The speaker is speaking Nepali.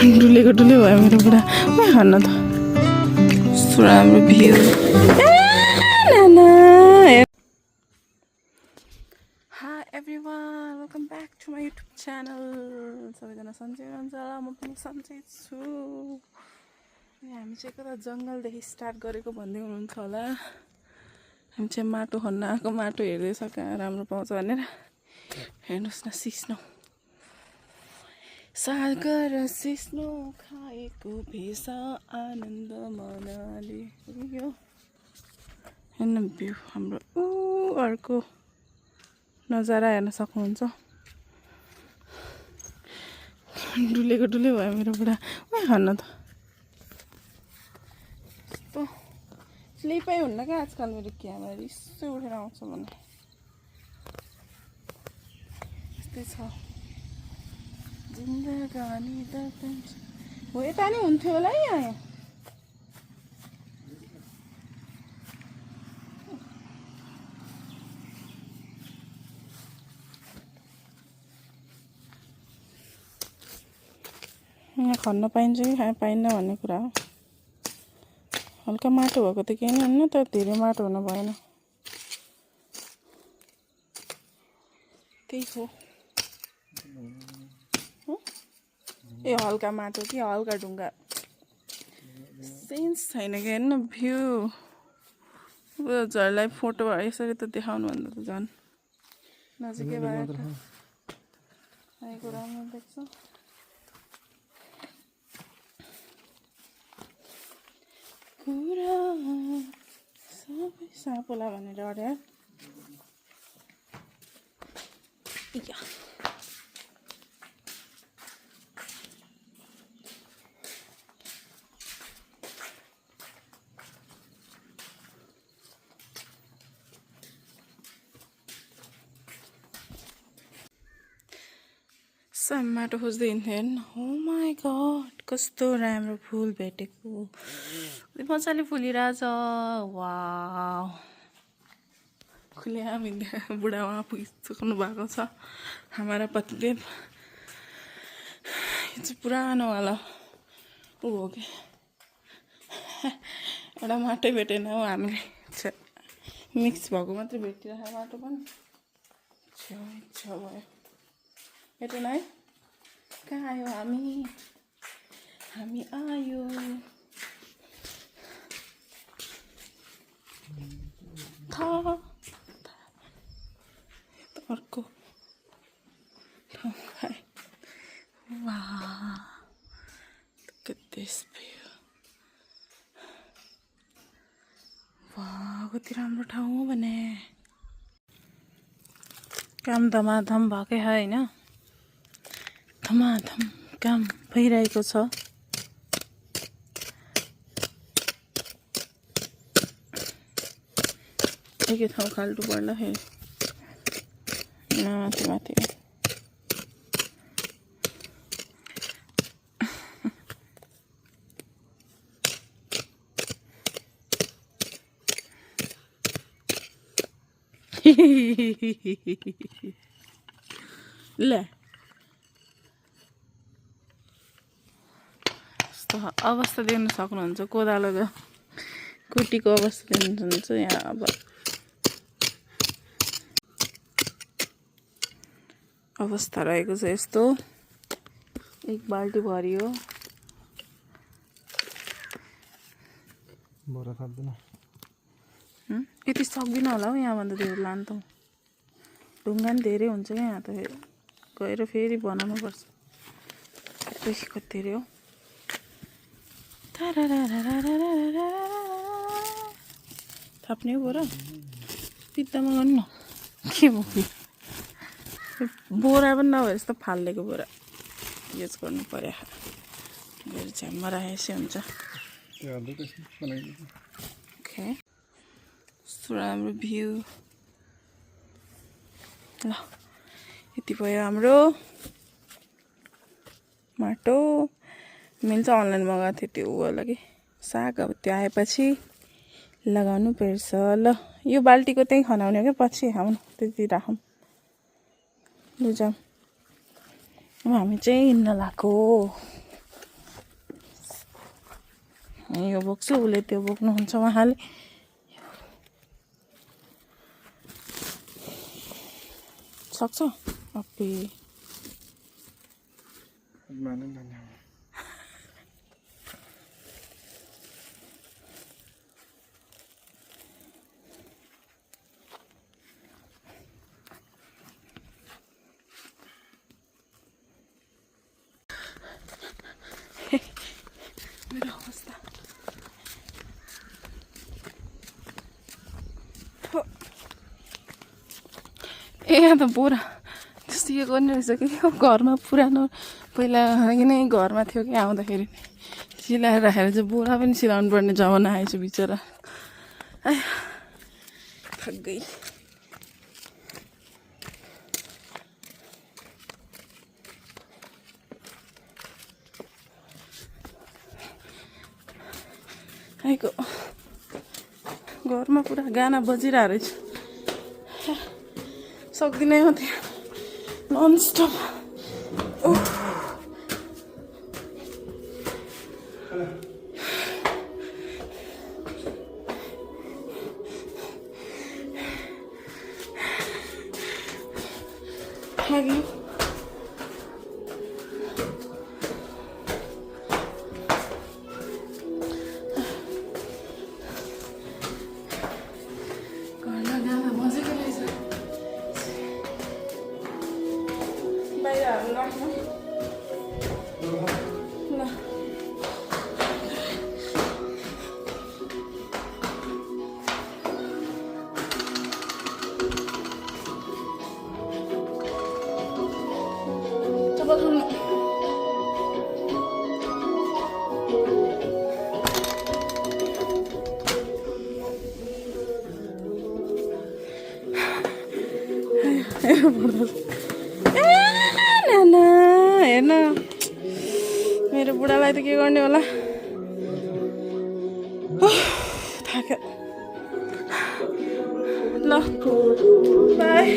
डुलेको डुले भयो मेरो बुढा हान्न त कस्तो राम्रो view hi everyone welcome back to my YouTube channel सबैजना सन्चै हुनुहुन्छ होला म पनि सन्चै छु हामी चाहिँ कता जङ्गलदेखि स्टार्ट गरेको भन्दै हुनुहुन्छ होला हामी चाहिँ माटो खन्न आएको माटो हेर्दैछ कहाँ राम्रो पाउँछ भनेर हेर्नुहोस् न सिस्नो सागर सिस्नो खाएको भेष आनन्द मनाले यो हेर्नु भ्यू हाम्रो अर्को नजारा हेर्न सक्नुहुन्छ डुलेको डुले भयो मेरो बुढा हान्न त यस्तो स्लिपै हुन्न क्या आजकल मेरो क्यामेरा रिसै उठेर आउँछ भने यस्तै छ जिन्दगानी हो यता नि हुन्थ्यो होला है यहाँ यहाँ खन्न पाइन्छ कि पाइन्न भन्ने कुरा हो हल्का माटो भएको त केही नै हुन्न तर धेरै माटो हुन भएन त्यही हो ए हल्का माटो कि हल्का ढुङ्गा सेन्स छैन कि हेर्नु भ्यू झरलाई फोटो यसरी त देखाउनु भन्दा त झन् नजिकै भएर आएको राम्रो देख्छ कुरा सबै सापोला भनेर अरे माटो खोज्दै हिँड्थ्यो हेर्नु हो माई गड कस्तो राम्रो फुल भेटेको मजाले फुलिरहेछ वाउ खुलेआम हिँड्दै बुढा उहाँ पुगिसक्नु भएको छ हाम्रा पतिदेव यो चाहिँ पुरानोवाला ऊ हो कि एउटा माटै भेटेन हो हामीले मिक्स भएको मात्रै भेटिरहेको माटो पनि छेउ भयो भेटेन है कहाँ आयो हामी आयो अर्को ठाउँ खाए कति राम्रो ठाउँ हो भने काम धमाधम भएकै होइन धमाधम काम भइरहेको छ एकै ठाउँ खाल्टो पर्दाखेरि माथि ल अवस्था देख्न सक्नुहुन्छ कोदालोको कुटीको अवस्था देख्नुहुन्छ यहाँ अब अवस्था रहेको छ यस्तो एक बाल्टी भरियो यति सक्दिनँ होला हौ यहाँभन्दा धेरै लानु त ढुङ्गा नि धेरै हुन्छ क्या यहाँ त गएर फेरि बनाउनु पर्छ कति धेरै हो थाप्ने हो बोरा पित्तामा गर्नु न के भयो बोरा पनि नभए जस्तो फालेको बोरा युज गर्नु पर्यो फेरि झ्याममा राखेपछि हुन्छ ओके कस्तो राम्रो भ्यू ल यति भयो हाम्रो माटो मैले चाहिँ अनलाइन मगाएको थिएँ त्यो वाला कि साग अब त्यो आएपछि लगाउनु पर्छ ल यो बाल्टीको त्यही खनाउने हो क्या पछि खाउँ त्यति राखौँ लु जाऊँ हामी चाहिँ हिँड्न लाग्यो यो बोक्छु उसले त्यो बोक्नुहुन्छ उहाँले सक्छ अप्पी मेरो अवस्था ए यहाँ त बोरा त्यस्तो यो गर्ने रहेछ कि घरमा पुरानो पहिला नै घरमा थियो कि आउँदाखेरि सिलाएर राखेर चाहिँ बोरा पनि सिलाउनु पर्ने जमाना आएछ बिचरा थक गई आइको घरमा पुरा गाना बजिरहेको रहेछ सक्दिनँ म त्यहाँ ननस्टप लाग्यो घरमा गाना बजेको रहेछ बाहिर राख्नु ल हेर्न मेरो बुढालाई त के गर्ने होला थाक्यो ल बाई